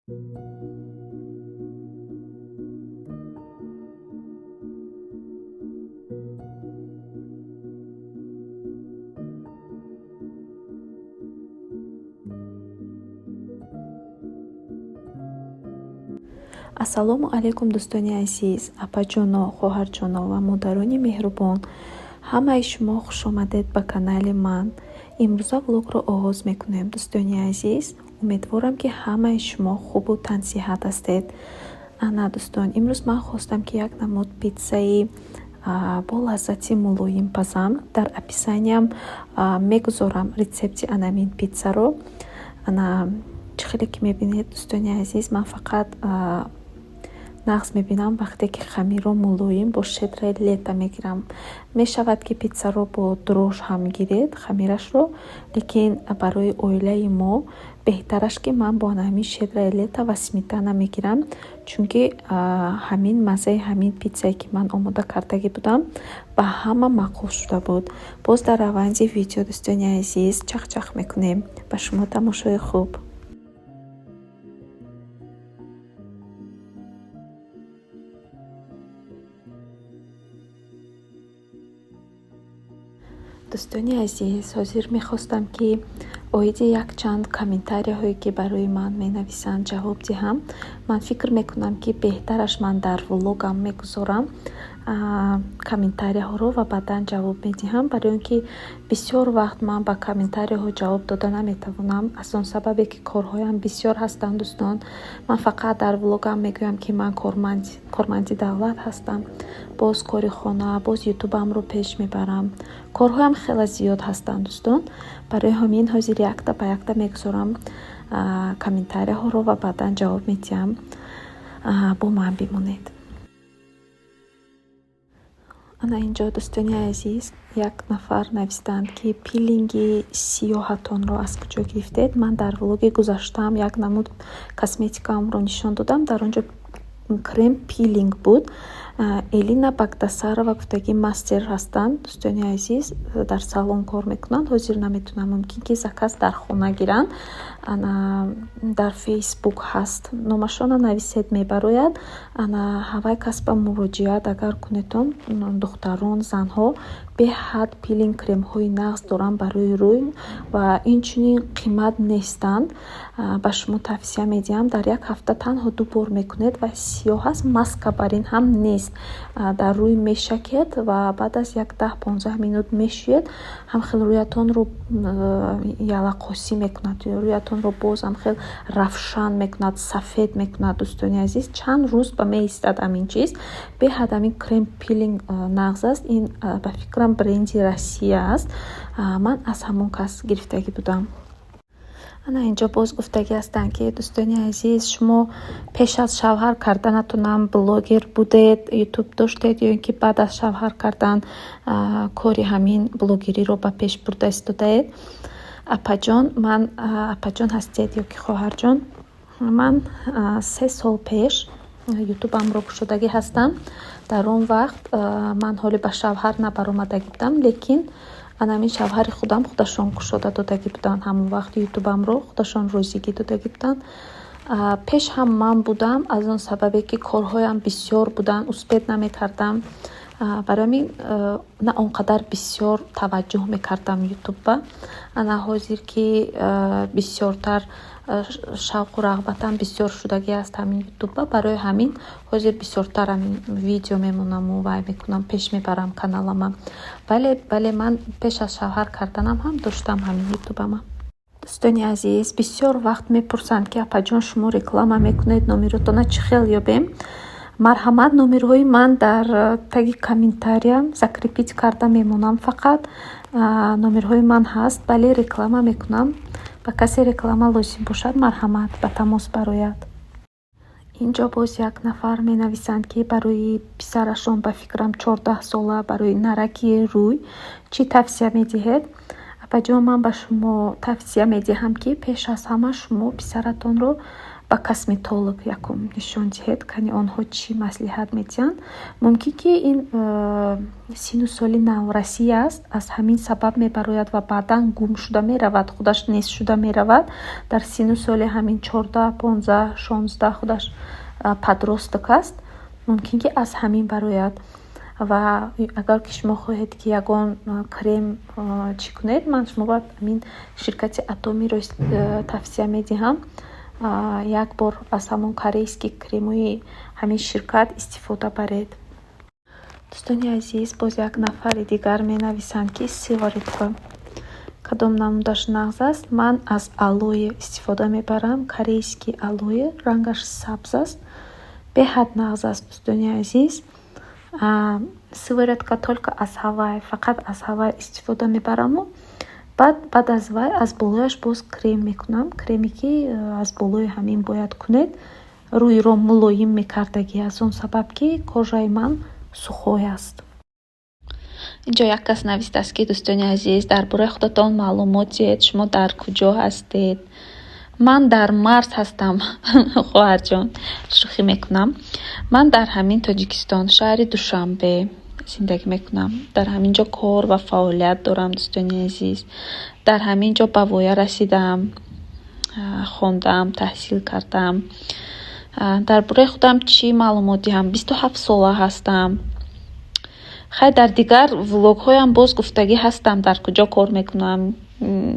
Ассалому алайкум, дӯстони азиз, апаҷоно, хоҳарҷоно ва модарони меҳрубон. Ҳамаи шумо хушомадед ба канали ман. Имрӯза влогро оғоз мекунем, дӯстони азиз. Умедворам, ки ҳамаи шумо хубу тансиҳат ҳастед. Ана, дӯстон, имрӯз ман хостам, ки як намуд питсаи бо лаззати мулоим пазам. Дар описаниям мегузорам рецепти анамин питсаро. Ана, чӣ хеле ки мебинед, дӯстони азиз, ман фақат нағз мебинам, вақте ки хамирро мулоим бо «Щедрое лето» мегирам. Мешавад, ки питсаро бо дрожж ҳам гиред хамирашро, лекин барои оилаи мо беҳтараш, ки ман бо ҳамин «Щедрое лето» ва сметана мегирам, чунки ҳамин маззаи ҳамин питсае, ки ман омода кардагӣ будам, ба ҳама маъқул шуда буд. Боз дар раванди видео, дӯстони азиз, чахчах мекунем. Ба шумо тамошои хуб. Дӯстони азиз, ҳозир мехостам, ки оиди якчанд комментарияҳое, ки барои ман менависанд, ҷавоб диҳам. Ман фикр мекунам, ки беҳтараш ман дар влогам мегузорам комментарияҳоро ва баъдан ҷавоб медиҳам, барои он ки бисёр вақт ман ба комментарияҳо ҷавоб дода наметавонам, аз он сабабе ки корҳоям бисёр ҳастанд. Дӯстон, ман фақат дар влогам мегӯям, ки ман корманди давлат ҳастам, боз кори хона, боз ютубамро пеш мебарам, корҳоям хеле зиёд ҳастанд, дӯстон. Барои ҳамин ҳозир якта ба якта мегузорам комментарияҳоро ва баъдан ҷавоб медиҳам. Бо ман бимонед. Ана инҷо, дӯстони азиз, як нафар навистаанд, ки пилинги сиёҳатонро аз куҷо гирифтед. Ман дар влоги гузаштаам як намуд косметикаамро нишон додам, дар он ҷо крем пилинг буд. Элина Багдасарова гуфтагӣ мастер ҳастанд, дӯстони азиз, дар салон кор мекунанд. Ҳозир наметавонам, мумкин ки заказ дар хона гиранд. Ана, дар Фейсбук ҳаст номашона, нависед, мебарояд. Ана, ҳавай касба муроҷиат агар кунедтон, духтарон, занҳо, беҳад пилинг кремҳои нағз доранд барои рӯй ва инчунин қимат нестанд. Ба шумо тавсия медиҳам, дар як ҳафта танҳо ду бор мекунед ва сиёҳ аст, маска бар ин ҳам нест. Дар рӯй мешакед ва баъд аз як 10-15 минут мешӯед. Ҳам хел рӯятонро ялақосӣ мекунад, рӯятонро боз ҳам хел равшан мекунад, сафед мекунад. Дӯстони азиз, чанд рӯз ба меистад ҳамин чиз. Беҳад ҳамин крем пилинг нағз аст. Ин, ба фикрам, бренди Россия аст, ман аз ҳамон кас гирифтагӣ будам. Ана инҷо боз гуфтагӣ ҳастанд, ки дӯстони азиз, шумо пеш аз шавҳар карданатонам блогер будед, ютуб доштед ё ин ки баъд аз шавҳар кардан кори ҳамин блогериро ба пеш бурда истодаед? Апаҷон, ман, апаҷон ҳастед ё ки хоҳарҷон, ман 3 сол пеш ютубамро кушодагӣ ҳастам. Дар он вақт ман ҳоле ба шавҳар набаромадагӣ будам, лекин ана ҳамин шавҳари худам худашон кушода додагӣ буданд. Ҳамон вақт ютубамро худашон розигӣ додагӣ буданд. Пеш ҳам ман будам, аз он сабабе ки корҳоям бисёр буданд, успеть намекардам, барои ҳамин на он қадар бисёр таваҷҷӯҳ мекардам ютубба. Ана ҳозир ки бисёртар шавқу рағбатам бисёр шудагӣ аст ҳамин ютубба, барои ҳамин ҳозир бисёртар ҳамин видео мемонаму вай мекунам, пеш мебарам каналама. Вале ман пеш аз шавҳар карданам ҳам доштам ҳамин ютубама. Дӯстони азиз, бисёр вақт мепурсанд, ки апаҷон, шумо реклама мекунед, номеротона чӣ хел ёбем? Марҳамат, номерҳои ман дар таги комментария закрепить карда мемонам. Фақат номерҳои ман ҳаст. Бале, реклама мекунам. Ба касе реклама лозим бошад, марҳамат, ба тамос барояд. Инҷо боз як нафар менависанд, ки барои писарашон, ба фикрам, 14 сола, барои нараки рӯй чӣ тавсия медиҳед? Апаҷон, ман ба шумо тавсия медиҳам, ки пеш аз ҳама шумо писаратонро ба косметолог якум нишон диҳед, кани онҳо чӣ маслиҳат медиҳанд. Мумкин ки ин синну соли наврасӣ аст, аз ҳамин сабаб мебарояд ва баъдан гум шуда меравад, худаш нест шуда меравад. Дар синну соли ҳамин 14, 15, 16 худаш подросток аст, мумкин ки аз ҳамин барояд. Ва агар ки шумо хоҳед, ки ягон крем чӣ кунед, ман шумо бояд ҳамин ширкати Атомиро тавсия медиҳам. Як бор аз ҳамон корейский кремҳои ҳамин ширкат истифода баред. Дӯстони азиз, боз як нафари дигар менависанд, ки сыворотка кадом намудаш нағз аст. Ман аз алоэ истифода мебарам, корейский алоэ, рангаш сабз аст, беҳад нағз аст, дӯстони азиз. Сыворотка только аз ҳавай, фақат аз ҳавай истифода мебараму баъд аз вай аз болояш боз крем мекунам. Креме ки аз болои ҳамин бояд кунед, рӯйро мулоим мекардагӣ, аз он сабаб ки кожаи ман сухой аст. Инҷо як кас навистааст, ки дӯстони азиз, дар бораи худатон маълумот диҳед, шумо дар куҷо ҳастед? Ман дар Марс ҳастам, хоҳарҷон, шӯхӣ мекунам. Ман дар ҳамин Тоҷикистон, шаҳри Душанбе зиндагӣ мекунам. Дар ҳамин ҷо кор ва фаъолият дорам, дӯстони азиз. Дар ҳамин ҷо ба воя расидам, хондам, таҳсил кардам. Дар бораи худам чӣ маълумот диҳам? 27 сола ҳастам. Хай, дар дигар влогҳоям боз гуфтагӣ ҳастам, дар куҷо кор мекунам,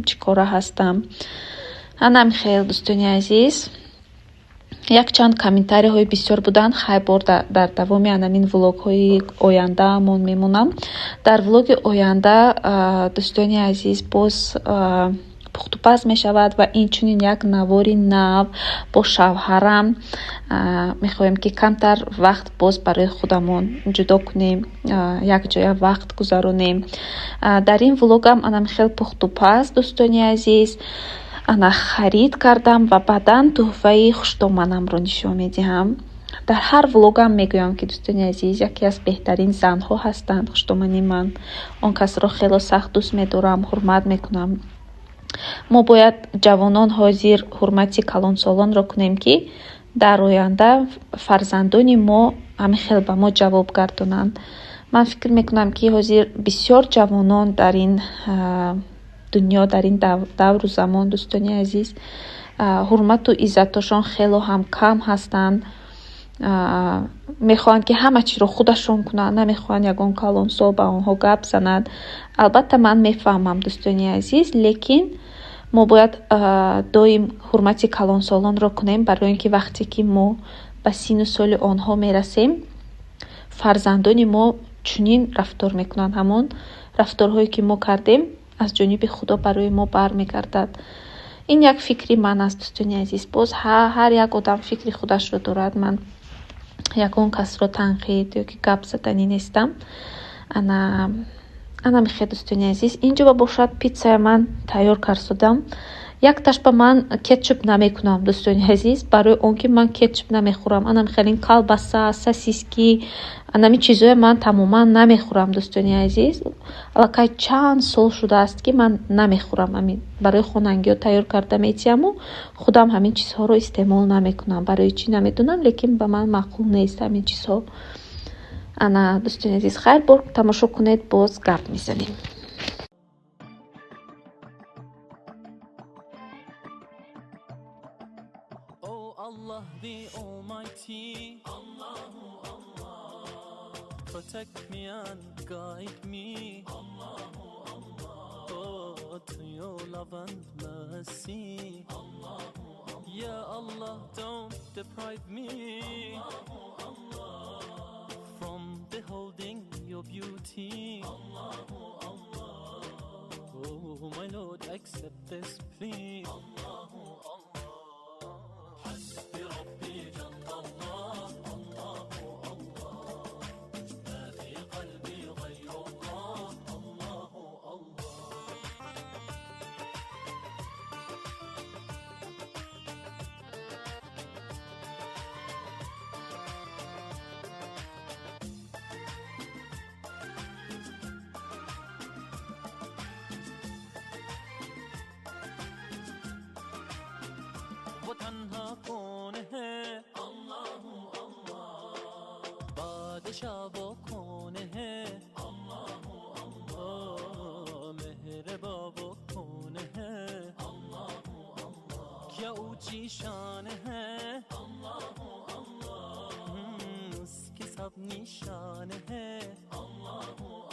чӣ кора ҳастам. Анам хел, дӯстони азиз. Якчанд комментарийҳои бисёр буданд. Хай, бор дар давоми анамин влогҳои ояндаамон мемонам. Дар влоги оянда, дӯстони азиз, боз пухтупаз мешавад ва инчунин як навори нав бо шавҳарам. Мехоҳем, ки камтар вақт боз барои худамон ҷудо кунем, якҷоя вақт гузаронем. Дар ин влогам анам хел пухтупаз, дӯстони азиз, ана харид кардам ва баъдан тӯҳфаи хуштоманамро нишон медиҳам. Дар ҳар влогам мегӯям, ки дӯстони азиз, яке аз беҳтарин занҳо ҳастанд хуштомани ман. Он касро хело сахт дӯст медорам, ҳурмат мекунам. Мо бояд, ҷавонон, ҳозир ҳурмати калонсолонро кунем, ки дар оянда фарзандони мо ҳамин хел ба мо ҷавоб гардонанд. Ман фикр мекунам, ки ҳозир бисёр ҷавонон дар ин дунё, дар ин давру замон, дӯстони азиз, ҳурмату иззатошон хело ҳам кам ҳастанд. Мехоҳанд, ки ҳама чиро худашон кунанд, намехоҳанд ягон калонсол ба онҳо гап занад. Албатта, ман мефаҳмам, дӯстони азиз, лекин мо бояд доим ҳурмати калонсолонро кунем, барои ин ки вақте ки мо ба синну соли онҳо мерасем, фарзандони мо чунин рафтор мекунанд. Ҳамон рафторҳое ки мо кардем, аз ҷониби Худо барои мо бармегардад. Ин як фикри ман аст, дӯстони азиз. Боз ҳар як одам фикри худашро дорад. Ман ягон касро танқид ё ки гап заданӣ нестам. Ана ана мехе, дӯстони азиз, инҷо ба бошад, питсая ман тайёр кардам. Якташ ба ман кетчуп намекунам, дӯстони азиз, барои он ки ман кетчуп намехӯрам. Анам хелин колбаса, сосиски, анами чизое ман тамоман намехӯрам, дӯстони азиз. Аллакай чанд сол шудааст, ки ман намехӯрам. Ҳамин барои хонангиҳо тайёр карда метиҳаму худам ҳамин чизҳоро истеъмол намекунам. Барои чӣ, намедонам, лекин ба ман маъқул нест ҳамин чизҳо. Ана, дӯстони азиз, хайр, бор тамошо кунед, боз гап мезанем. Oh Allah the Almighty, Allahu Allah, protect me and guide me, Allahu Allah, oh, to your love and mercy, Allahu Allah, Ya Allah, don't deprive me, Allahu Allah, from beholding your beauty, Allahu Allah, oh my Lord, accept this plea, Allahu Allah. حسبي ربي جل الله، الله الله، ما في قلبي غير الله، الله الله. वो तन्हा कौन है? अल्लाह अल्लाह। बादशाह वो कौन है? अल्लाह अल्लाह। मेहरबा वो कौन है? अल्लाह अल्लाह। क्या ऊंची शान है? अल्लाह अल्लाह। उसके सब निशान है। अल्लाह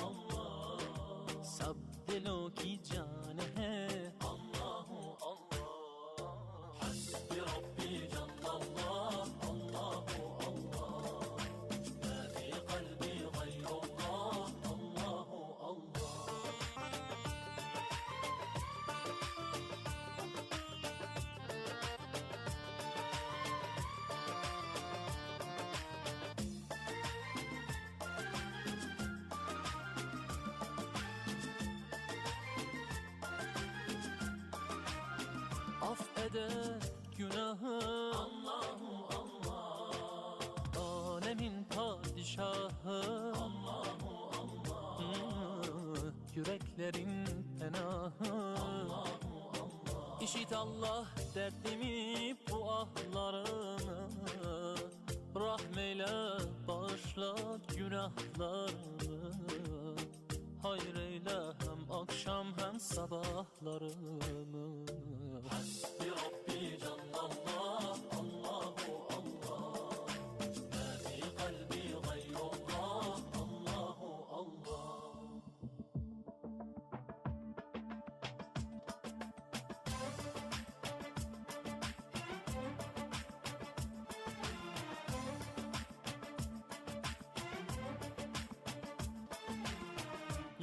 अल्लाह। सब दिलों की जान है। अल्लाह अल्लाह। हस्बी रब्बी जल्लल्लाह, अल्लाह अल्लाह। मा फी कल्बी गैरुल्लाह, अल्लाह अल्लाह। Affeder günahı, Allahu Allah. Alemin padişahı, Allahu Allah. Yüreklerin penahı, Allahu Allah. İşit Allah derdimi, bu ahlarımı. Rahmeyle bağışla günahlarımı. Hayır eyle hem akşam hem sabahlarımı. Hasbi Rabbi Cellallah, Allahu Allah. Ma fi kalbi gayrullah, Allahu Allah.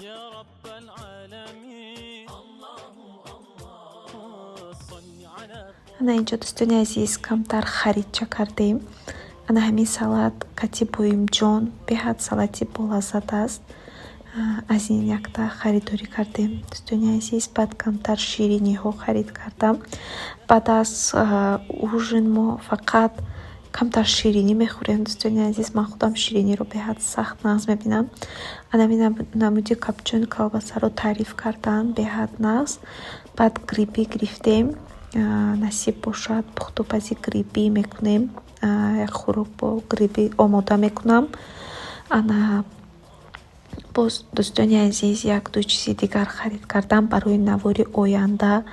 Ya Rabbel Alemin, Allahu Allah. Salli ala Ана инҷо, дӯстони азиз, камтар харидча кардем. Ана ҳамин салат кати боимҷон беҳад салати болаззат аст. Аз ин якта харидорӣ кардем, дӯстони азиз. Баъд камтар шириниҳо харид кардам. Баъд аз ужин мо фақат камтар ширинӣ мехӯрем, дӯстони азиз. Ман худам шириниро беҳад сахт нағз мебинам. Ана ҳамин намуди копчёный колбасаро таъриф карданд, беҳад нағз. Баъд грибы гирифтем. Насиб бошад, пухтупази грибы мекунем. Як хӯрок бо грибы омода мекунам. Ана боз, дӯстони азиз, як-ду чизи дигар харид кардам барои навори оянда.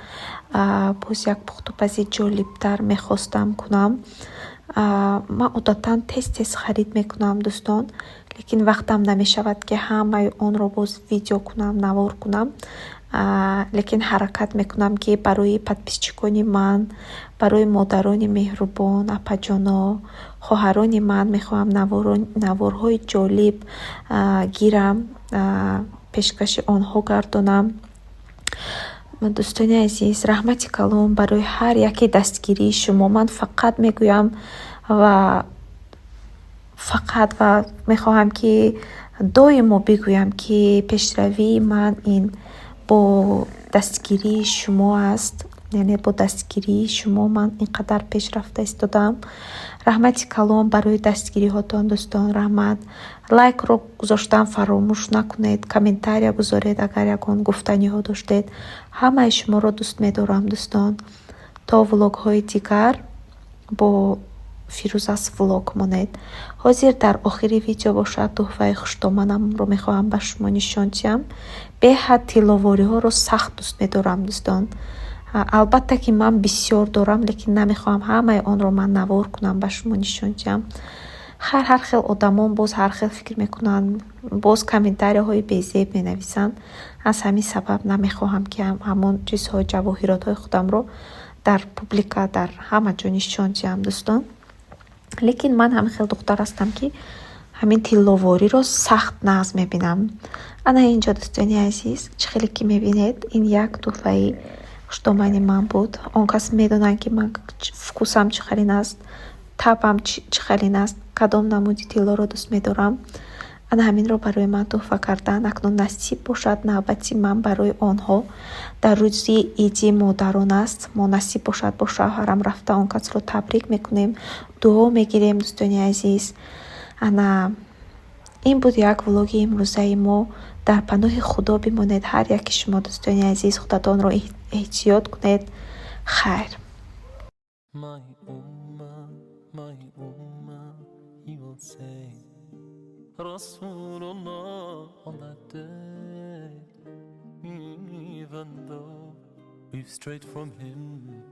Боз як пухтупази ҷолибтар мехостам кунам. Ман одатан тез тез харид мекунам, дӯстон, лекин вақтам намешавад, ки ҳамаи онро боз видео кунам, навор кунам. Лекин ҳаракат мекунам, ки барои подписчикони ман, барои модарони меҳрубон, апаҷоно, хоҳарони ман мехоҳам наворҳои ҷолиб гирам, пешкаши онҳо гардонам. Дӯстони азиз, раҳмати калон барои ҳар яке дастгирии шумо. Ман фақат мегӯям ва фақат ва мехоҳам, ки доимо бигӯям, ки пешравии ман ин бо дастгирии шумо аст, яъне бо дастгирии шумо ман ин қадар пеш рафта истодаам. Раҳмати калон барои дастгириҳотон, дӯстон, раҳмат. Лайкро гузоштан фаромӯш накунед, комментария гузоред, агар ягон гуфтаниҳо доштед. Ҳамаи шуморо дӯст медорам, дӯстон. То влогҳои дигар бо Фирӯзас влог монед. Ҳозир дар охири видео бошад, тӯҳфаи хуштоманамро мехоҳам ба шумо нишон диҳам. Беҳад тилловориҳоро сахт дӯст медорам, дӯстон. Албатта, ки ман бисёр дорам, лекин намехоҳам ҳамаи онро ман навор кунам, ба шумо нишон диҳам. Ҳар хел одамон боз ҳар хел фикр мекунанд, боз комментарияҳои безеб менависанд. Аз ҳамин сабаб намехоҳам, ки ҳамон чизҳо, ҷавоҳиротҳои худамро дар публика, дар ҳама ҷо нишон диҳам, дӯстон. Лекин ман ҳамин хел духтар ҳастам, ки ҳамин тилловориро сахт нағз мебинам. Ана инҷо, дӯстони азиз, чӣ хеле ки мебинед, ин як тӯҳфаи хуштомани ман буд. Он кас медонанд, ки ман вкусам чӣ халин аст, табъам чӣ халин аст, кадом намуди тиллоро дӯст медорам. Ана ҳаминро барои ман тӯҳфа карданд. Акнун насиб бошад, навбати ман барои онҳо дар рӯзи иди модарон аст. Мо, насиб бошад, бо шавҳарам рафта он касро табрик мекунем, дуо мегирем, дӯстони азиз. Ана ин буд як влоги имрӯзаи мо. Дар паноҳи Худо бимонед ҳар яки шумо, дӯстони азиз. Худатонро эҳтиёт кунед. Хайр. My Ummah, my Ummah, he will say. Rasulullah on that day, even though we've strayed from him.